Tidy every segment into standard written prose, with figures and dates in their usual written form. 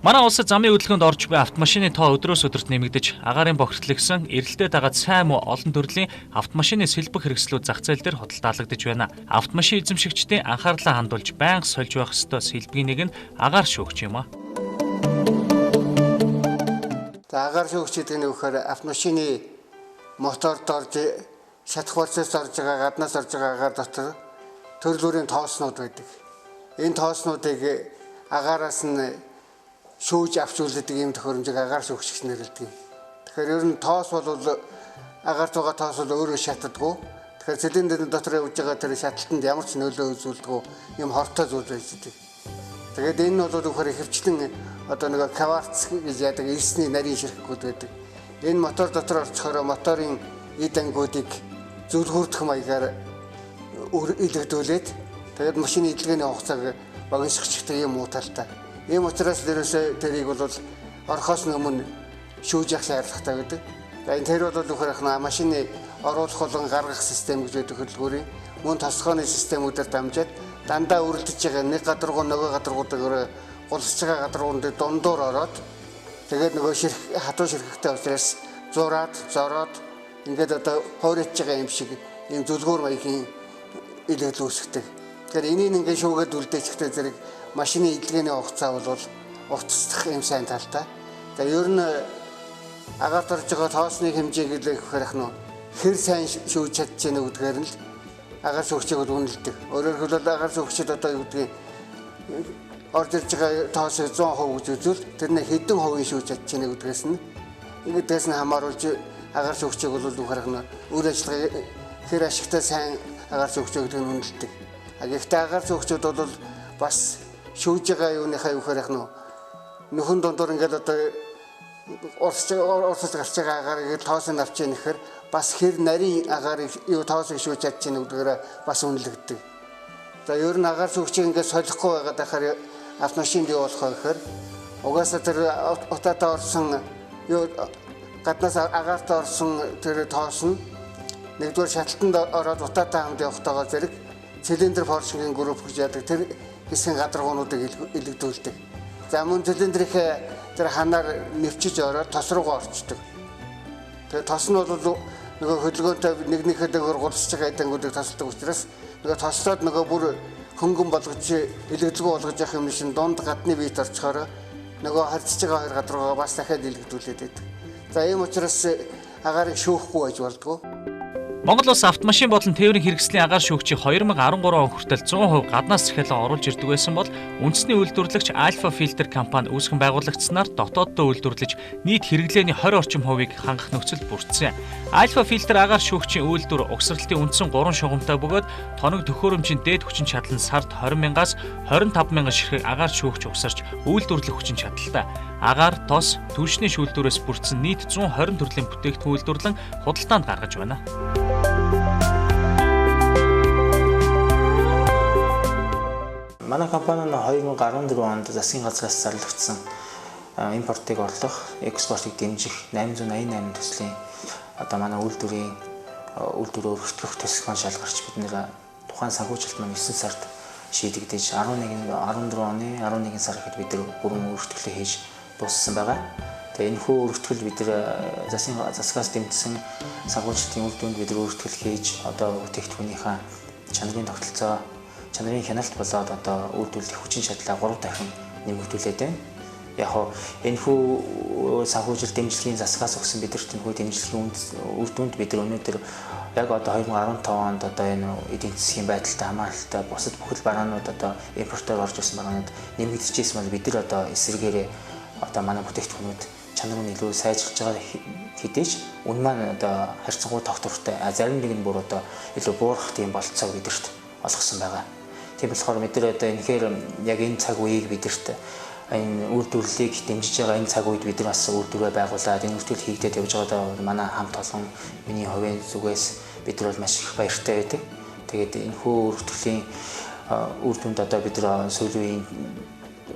Манай улсад замын хөдөлгөөнд орж буй автомашины тоо өдрөөс өдөрт нэмэгдэж, агаарын бохирдол эрэлтээ дагаад сайн муу олон төрлийн автомашины сэлбэг хэрэгслүүд зах зээл дээр худалдаалагдаж байна. Автомашин эзэмшигчдийн анхаарлаа хандуулж байнга сольж байх ёстой сэлбэгийн нэг нь агаар шүүгч юм а. За, агаар шүүгч гэдэг нь өгөхөөр автомашины моторд орж шатах процесс орж байгаа, гаднаас орж байгаа агаар дотор төрөл бүрийн тооснууд байдаг. Энэ тооснуудыг агаараас нь шүүж авч үлддэг ийм төхөөрөмжийг агаар шүүгч гэж нэрлэдэг. Тэгэхээр ер нь тоос бол агаарт байгаа тоос бол өөрөө шатдаггүй. Тэгэхээр цилиндрийн дотор явж байгаа тэр шаталтанд ямар ч нөлөө үзүүлдэггүй юм хортой зүйл байж байдаг. Тэгээд энэ нь бол өгөхөр ихэвчлэн одоо нэг кварц гэж яадаг элсний нарийн ширхгүүд байдаг. Энэ мотор дотор орчихороо моторын эд ангиудыг зүлгүүрдэх маягаар илэгдүүлээд тэгээд машины эдлэгээний хугацааг богиносгочихдаг юм уу талтай. Ийм учраас дээрээс тэрийг бол орохоос өмнө шүүж явах шаардлагатай гэдэг. За, энэ тэр бол нөхөр ах машины оруулах болон гаргах систем гэж байдаг хөдөлгүүрийн мөн тосгооны системүүдээр дамжаад дандаа үрэлдэж байгаа нэг гадаргуу нөгөө гадаргуудаар гулсаж байгаа гадаргуунд дундуур ороод тэгээд нөгөө ширх хатуу ширхэгтэй учраас зураад зороод ингээд одоо хойрож байгаа юм шиг ийм зүлгүүр маягийн илэгдэл үүсгдэг. Тэгэхээр энийг ингээд шүүгээд үлдээчихтэй зэрэг машины эдлэгээний хугацаа бол уртасдах юм сайн талтай. За, ер нь агаарт орж байгаа тоосны хэмжээг л гэхээр ах нь хэр сайн шүүж чадж гэнэ гэдгээр нь л агаар шүүгчийг бол үнэлдэг. Өөрөөр хэлбэл агаар шүүгчид одоо юу гэдгийг орж ирж байгаа тоосыг 100% гэж үзвэл тэрний хэдэн хувийн шүүж чадж гэнэ гэдгээс нь ингэдээс нь хамааруулж агаар шүүгчийг бол үхээр ах нь үр ажиллагааг хэр ашигтай сайн агаар шүүгч гэдгийг нь үнэлдэг. А гэхдээ агаар шүүгчүүд бол бас шүүж байгаа юуныхаа юу хэрэг нөө нөхөн дундуур ингээд одоо урсаж гарч байгаа агаарыг тоосыг авч ийн гэхээр бас хэр нарийн агаарыг юу тоосыг шүүж чадж ийн гэдгээр бас үнэлэгддэг. За, ер нь агаар шүүгчийг ингээд солихгүй байгаад байхаар автомашинд юу болох вэ гэхээр угаасаа тэр утаатаа орсон юу гаднаас агаарт орсон тэр тоос нь нэгдүгээр шаталтанд ороод утаатай хамт явахтайгаа зэрэг цилиндр поршингийн групп гэж яадаг тэр хэсгийн гадаргуунуудыг илэгдүүлдэг. За, мөн цилиндрийнхээ тэр ханаар нэвчиж ороод тос руугаа орчдөг. Тэгээ тос нь бол нөгөө хөдөлгөөнтэй нэг нэхэд өөр гулсаж байгаа эдэнгүүдийг тосолдог учраас нөгөө тослоод нөгөө бүр хөнгөн болгож илэгдэлгүй болгож явах юм шин дунд гадны биет орчхороо нөгөө харьцаж байгаа хоёр гадаргуугаа бас дахиад илэгдүүлээд байдаг. За, ийм учраас агаарыг шүүхгүй байж болдгоо. Монгол улс автомашин болон тээврийн хэрэгслийн агаар шүүгчийг 2013 он хүртэл 100% гаднаас захиалан оруулж ирдэг байсан бол үндэсний үйлдвэрлэгч Alpha Filter компани үүсгэн байгуулагдсанаар дотооддоо үйлдвэрлэж нийт хэрэглээний 20 орчим хувийг хангах нөхцөл бүрдсэн. Alpha Filter агаар шүүгчийн үйлдвэр угсралтын үндсэн 3 шугамтай бөгөөд тоног төхөөрөмжийн дээд хүчин чадал нь сард 20 мянгаас 25 мянган ширхэг агаар шүүгч угсарч үйлдвэрлэх хүчин чадалтай. Агаар, тос, түлшний шүүлтүүрээс бүрдсэн нийт 120 төрлийн бүтээгдэхүүн үйлдвэрлэн худалдаанд гаргаж байна. Манай компани нь 2014 онд засгийн газраас зарлагдсан импортыг орлох, экспортыг дэмжих 888 төслийн одоо манай үйлдвэрийн үйлдвэрөө өргөтгөх төсөл маань шалгарч бид нэр тухайн санхүүжилт маань 9 сард шийдэгдэж 11 14 оны 11 сар гэхэд бид нар бүрэн өргөтгөлөө хийж дууссан байгаа. Тэгээ энэхүү өргөтгөл бид нар засгийн засгаас дэмжсэн санхүүжилтийн үр дүнд бид нар өргөтгөл хийж одоо бүтээгдэхүүнийхээ чанарын тогтолцоо, чанарын хяналт болоод одоо үйлдвэрлэх хүчин чадлаа 3 дахин нэмэгдүүлээд байна. Яг хоо энэхүү санхүүжилт дэмжлэгийн засгаас өгсөн бидэрт энэхүү дэмжлэгийн үр дүнд бид нар өнөөдөр яг одоо 2015 онд одоо энэ эдийн засгийн байдалтай хамааралтай бусад бүхэл бараанууд одоо импортоор орж ирсэн бараанууд нэмэгдчихсэн бол бид нар одоо эсрэгээрээ одоо манай бүтээгдэхүүнүүд чанар нь илүү сайжирч байгаа хэдий ч үн маань одоо харьцангуй тогтвортой, зарим нэг нь бүр одоо илүү буурах тийм болцоог бидэрт олгосон байгаа. Тийм болохоор бид нар одоо энэхээр яг энэ цаг үеийг бидэрт энэ үйлдвэрлэлийг дэмжиж байгаа энэ цаг үед бид нар бас үйлдвэрээ байгуулад энэ үйлдвэрлэл хийгдээд явж байгаадаа манай хамт олон миний хувийн зүгээс бид нар бол маш их баяртай байдаг. Тэгээд энэхүү өргөтгөлийн үр дүнд одоо бид нар сүүлийн үеийн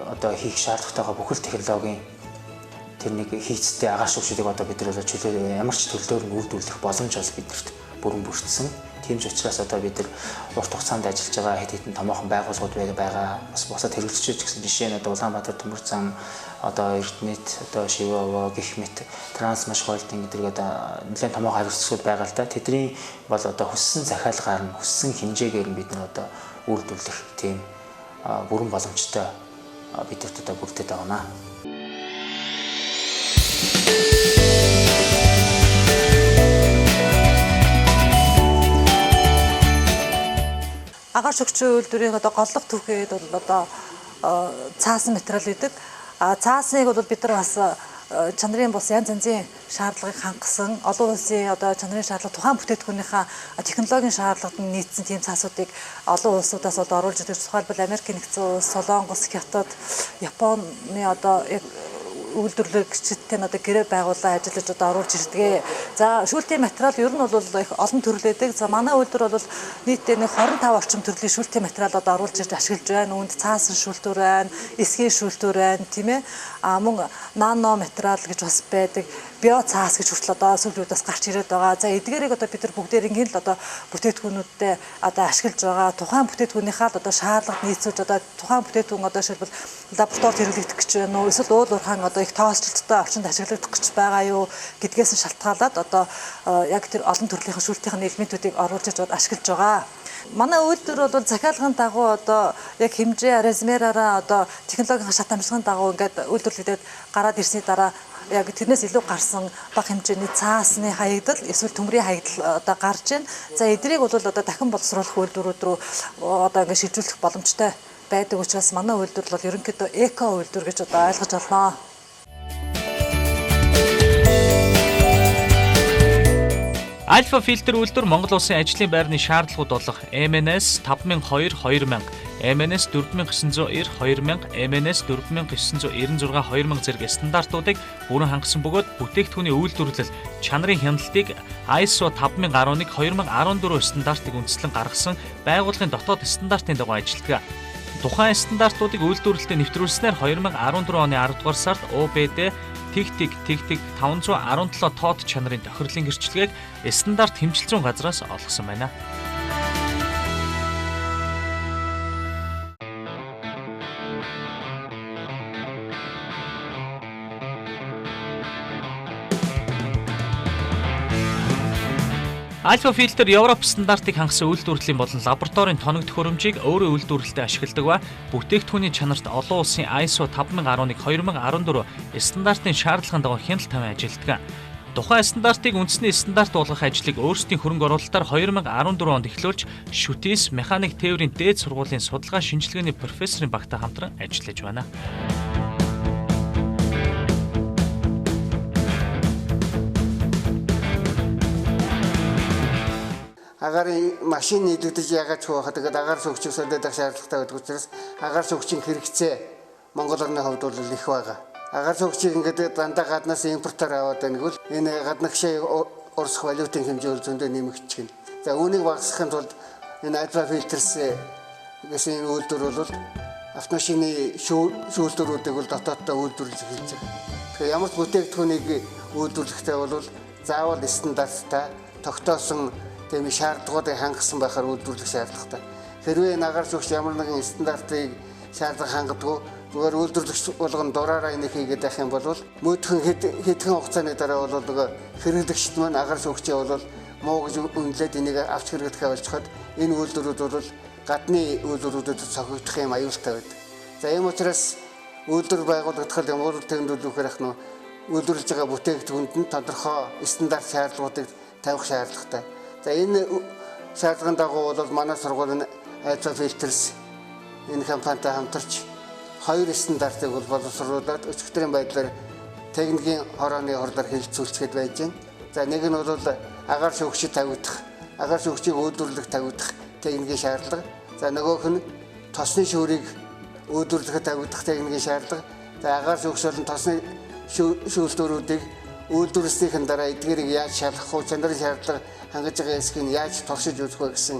одоо хийх шаардлагатайгаа бүхэл технологийн тэр нэг хийцтэй агаар шүүгчүүдийг одоо бид нар чөлөө ямар ч төлөөр нь үйлдвэрлэх боломж бол биднэрт бүрэн бүрдсэн. Тийм ч учраас одоо бид нар урт хугацаанд ажиллаж байгаа хэд хэдэн томоохон байгууллагууд байгаа. Бас бусад хэрэглэгчид гэсэн жишээ нь одоо Улаанбаатар Төмөр зам, одоо Эрдэнэт, одоо Шивава гэх мэт Трансмаш холдинг гэдэг одоо нэлээд томоохон хариуцлагууд байгаа л да. Тэдний бол одоо хүссэн захиалгаар нь, хүссэн хэмжээгээр нь бид нар одоо үйлдвэрлэх тийм бүрэн боломжтой бидэрт одоо бүрдээд байгаа маа. Агаар шүүгчийн үйлдвэрийн одоо голлох түүхэд бол одоо цаасан материал гэдэг. А цаасныг бол бид нар бас чанарын бус янз янзын шаардлагыг хангасан, олон улсын одоо чанарын шаардлага тухайн бүтээгдэхүүнийхээ технологийн шаардлагад нь нийцсэн тийм цаасуудыг олон улсуудаас одоо оруулж ирдэг. Тухайлбал Америк нэгдсэн улс, Солонгос, Хятад, Японы одоо яг үйлдвэрлэгчдтэй нь одоо гэрээ байгуулан ажиллаж одоо оруулж ирдэг. За шүүлтийн материал ер нь бол их олон төрлөөдөг. За манай үйлдвэр бол нийтдээ нэг 25 орчим төрлийн шүүлтийн материал одоо оруулж ирж ашиглаж байна. Үүнд цаасан шүүлтүүр байна, эсгийн шүүлтүүр байна, тийм ээ. А мөн нано материал гэж бас байдаг. Био цаас гэж хүртэл одоо сүүлийн үед бас гарч ирээд байгаа. За эдгээрийг одоо бид нар бүгдээрингийн л одоо бүтээгдэхүүнүүдтэй одоо ашиглаж байгаа. Тухайн бүтээгдэхүүнийхээ л одоо шаардлагад нийцүүлж одоо тухайн бүтээгдэхүүн одоо жишээлбэл лабораторид хэрэглэгдэх гэж байна уу? Эсвэл уул уурхаан одоо их тоосчлттой орчинд ашиглагдах гэж байгаа юу гэдгээс нь шалтгаалаад одоо яг тэр олон төрлийн шүүлтийн элементүүдийг оруулж иж ашиглаж байгаа. Манай үйлдвэр бол захиалгын дагуу одоо яг хэмжээ, размераараа одоо технологийн шат амжилтын дагуу ингээд үйлдвэрлэгдээд гараад ирсний дараа яг тэрнээс илүү гарсан бага хэмжээний цаасны хаягдал эсвэл төмрийн хаягдал одоо гарч байна. За эднийг бол одоо дахин боловсруулах үйлдвэрүүд рүү одоо ингээд шилжүүлэх боломжтой байдаг учраас манай үйлдвэр бол ерөнхийдөө эко үйлдвэр гэж одоо ойлгож байна. Альфа фильтр үйлдвэр Монгол улсын ажлын байрны шаардлагууд болох MNS 5002-2000, MNS 4990-2000, MNS 4996-2000 зэрэг стандартуудыг бүрэн хангасан бөгөөд бүтээгдэхүүний үйлдвэрлэл чанарын хяналтыг ISO 5011-2014 стандартыг үндэслэн гаргасан байгууллагын дотоод стандартын дагуу ажилладаг. Тухайн стандартуудыг үйлдвэрлэлтэд нэвтрүүлснээр 2014 оны 10 дугаар сард OBD тэг тэг тэг 517 тоод чанарын тохирлын гэрчлэгийг стандарт хэмжил зүйн газраас олгосон байна. Альфа фильтр Европ стандартыг хангасан үйлдвэрлэлийн болон лабораторийн тоног төхөөрөмжийг өөрийн үйлдвэрлэлтэд ашигладаг ба бүтээгдэхүүний чанарт олон улсын ISO 5011-2014 стандартын шаардлагын дагуу хяналт тавиан ажилладаг. Тухайн стандартыг үндэсний стандарт болгох ажлыг өөрсдийн хөрөнгө оруулалтаар 2014 онд эхлүүлж Шүтис механик тээврийн дээд сургуулийн судалгаа шинжилгээний профессорын багтай хамтран ажиллаж байна. Агарын машин нийлэгдэж яагаад ч байхад тэгээд агаар шүүгчийг солиодох шаардлагатай байдаг учраас агаар шүүгчийн хэрэгцээ Монгол орны хувьд бол их байгаа. Агаар шүүгчийг ингээд дандаа гаднаас импортоор аваад байна гэвэл энэ гаднах шээ урсах валютын хэмжээ бол зөндөө нэмэгдчихнэ. За үүнийг багасгахын тулд энэ Альфа фильтрс гэсэн энэ үйлдвэр бол автомашины шүүлтүүрүүдийг бол дотооддоо үйлдвэрлэж эхэлж байгаа. Тэгэхээр ямар ч бүтээгдэхүүнийг үйлдвэрлэхдээ бол заавал стандарттай тогтоосон тийм шаардлагуудыг хангасан байхаар үйлдвэрлэх шаардлагатай. Хэрвээ агаар шүүгч ямар нэгэн стандартыг шаардлага хангадгүй зүгээр үйлдвэрлэгч болгон дураараа энийг хийгээд байх юм бол мөдхөн хэдхэн хугацааны дараа бол нөгөө хэрэглэгчд маань агаар шүүгчээ бол муу гэж үнэлээд энийг авч хэрэглэхээ болцоход энэ үйлдвэрүүд бол гадны үйлдвэрүүдэд цохигдох юм аюултай байдаг. За ийм учраас үйлдвэр байгуулагдахад ямар тэмдэглүүхээр ах нь үйлдвэрлэж байгаа бүтээгдэхүүнд нь тодорхой стандарт шаардлагуудыг тавих шаардлагатай. За энэ шаардлагын дагуу бол манай сургууль нь Альфа фильтрс энэ компанитай хамтарч хоёр стандартыг бол боловсруулад өчигдрийн байдлаар техникийн хорооны хурлаар хэлэлцүүлчихэд байж байна. За нэг нь бол агаар шүүгчид тавигдах, агаар шүүгчийг үйлдвэрлэх тавигдах техникийн шаардлага. За нөгөөх нь тосны шүүрийг үйлдвэрлэхэд тавигдах техникийн шаардлага. За агаар шүүгч болон тосны шүүлтүүрүүдийг үйлдвэрлэснийхэн дараа эдгээрийг яаж шалгах вэ, чанарын шаардлага хангаж байгаа хэсгийг яаж туршиж үзэх вэ гэсэн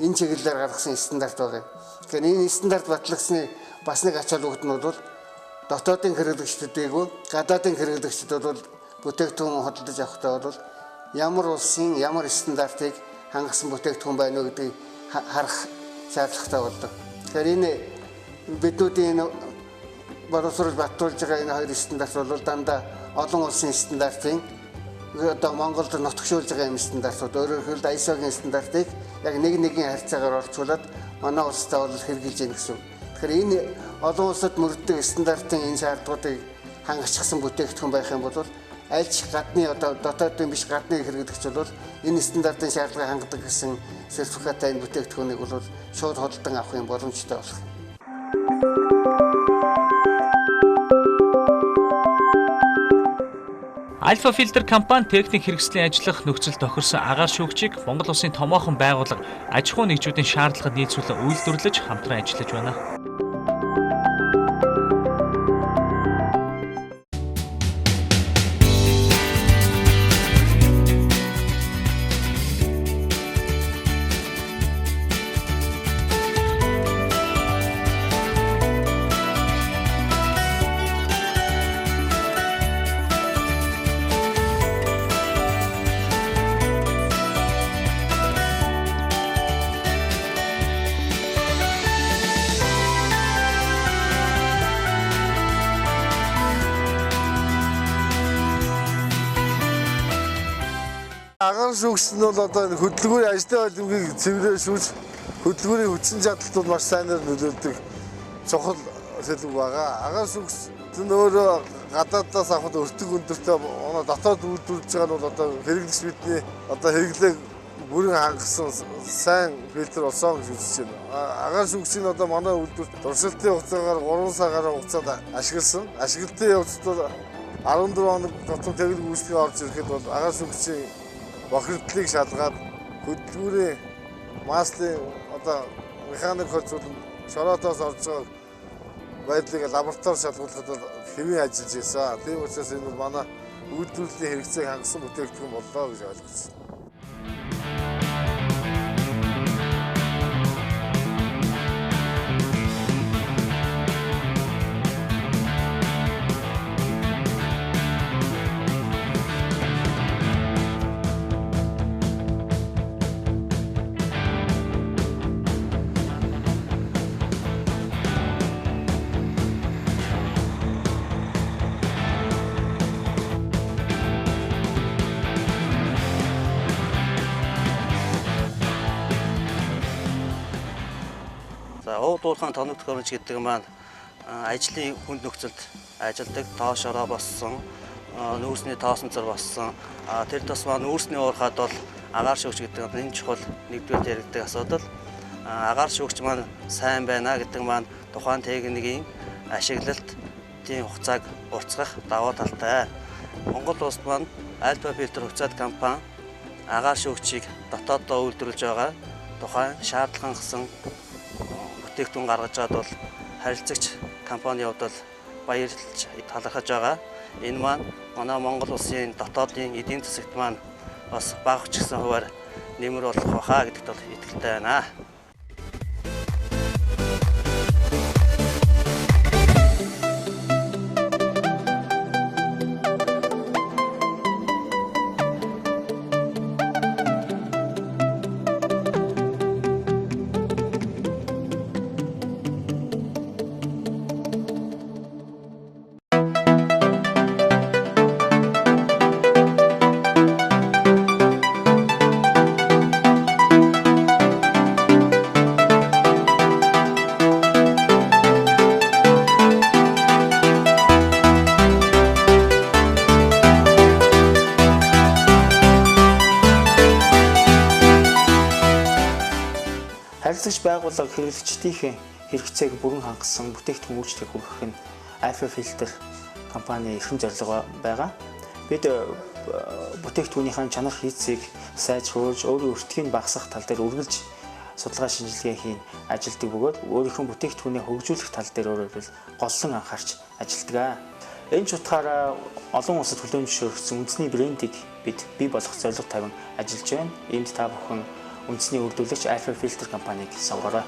энэ чиглэлээр гаргасан стандарт байгаа. Тэгэхээр энэ стандарт батлагдсны бас нэг ач холбогдол нь бол дотоодын хэрэглэгчдийг гадаадын хэрэглэгчд бол бүтээгдэхүүн худалдаж авахдаа бол ямар улсын ямар стандартыг хангасан бүтээгдэхүүн байна уу гэдгийг харах шаардлагатай болдог. Тэгэхээр энэ биднүүдийн энэ боловсруулж батлуулж байгаа энэ хоёр стандарт бол дандаа олон улсын стандартын одоо Монголд нутагшуулж байгаа юм стандартууд. Өөрөөр хэлбэл ISO-гийн стандартыг яг нэг нэгийн харьцаагаар орчуулад манай улстай бол хэрэгжилж байна гэсэн. Тэгэхээр энэ олон улсад мөрддөг стандартын энэ шаардлагуудыг хангачсан бүтээгдэхүүн байх юм бол аль ч гадны одоо дотоодын биш гадны хэрэглэгч бол энэ стандартын шаардлагыг хангадаг гэсэн сертификаттай энэ бүтээгдэхүүнийг бол шууд худалдан авах юм боломжтой болох. Альфа Фильтр компани техник хэрэгслийн ажиллах нөхцөл тохирсон агаар шүүгчийг Монгол улсын томоохон байгууллага аж ахуйн нэгжүүдийн шаардлагад нийцүүлэн үйлдвэрлэж хамтран ажиллаж байна. Агаар шүүгч нь бол одоо энэ хөдөлгүүрийн ажлын ойлголтыг цэврээр шүүж хөдөлгүүрийн хүчин чадалд бол маш сайнаар нөлөөлдөг чухал сэдв байгаа. Агаар шүүгч нь өөрөө гадаадаас авахд өртөг өндөртэй оноо дотоод үйлдвэрлэж байгаа нь бол одоо хэрэглэгч бидний одоо хэрэглээг бүрэн хангасан сайн фильтр болсон гэж үзэж байна. Агаар шүүгч нь одоо манай үйлдвэрт туршилтын хугацаагаар 3 сар гаруй хугацаанд ашигласан. Ашиглалтын явцад бол 14 хоног тутам техник үйлчлэгээ орж ирэхэд бол агаар шүүгчийн бохирдлыг шалгаад хөдөлгүүрийн маслын одоо механик холцуулан шороотоос орж байгаа байдлыг лаборатори шалгуулахад бол хэвийн ажиллаж байсан. Тийм учраас энэ бол манай үйлдвэрлэлийн хэрэгцээг хангасан бүтээгдэхүүн боллоо гэж ойлгож байна. Ууд уурхайн тоног төхөөрөмж гэдэг маань ажлын хүнд нөхцөлд ажилладаг, тоошороо боссон, нүүрсний тоосонцор боссон. Тэр тусмаа нүүрсний уурхайд бол агаар шүүгч гэдэг нь энэ чухал нэгдүгээр яригддаг асуудал. Агаар шүүгч маань сайн байна гэдэг маань тухайн техникийн ашиглалтын хугацааг уртсгах давуу талтай. Монгол улсад маань Альфа Фильтр хувьцаат компани агаар шүүгчийг дотооддоо үйлдвэрлэж байгаа. Тухайн шаардлага хангасан бүтээгдэхүүн гаргаж байгаад бол харилцагч компани хувьд бол баярлж талархаж байгаа. Энэ маань манай Монгол улсын дотоодын эдийн засагт маань бас бага ч гэсэн хувиар нэмэр болох байхаа гэдэгт бол итгэлтэй байна. Харилцагч байгууллага хэрэглэгчдийнхээ хэрэгцээг бүрэн хангасан бүтээгдэхүүн үйлчлэгийг хүргэх нь Альфа Фильтр компани эрхэм зорилго байгаа. Бид бүтээгдэхүүнийхээ чанар хийцийг сайжруулж, өөрийн өртгийг багасгах тал дээр үргэлжлж судалгаа шинжилгээ хийн ажилладаг бөгөөд өөрийнхөө бүтээгдэхүүнээ хөгжүүлэх тал дээр өөрөөр хэлбэл голлон анхаарч ажилладаг. Энэ ч утгаараа олон улсад хүлээн зөвшөөрөгдсөн үндэсний брендийг бид бий болгох зорилго тавин ажиллаж байна. Иймд та бүхэн үндэсний үйлдвэрлэгч Альфа Фильтр компанийг сонгоорой.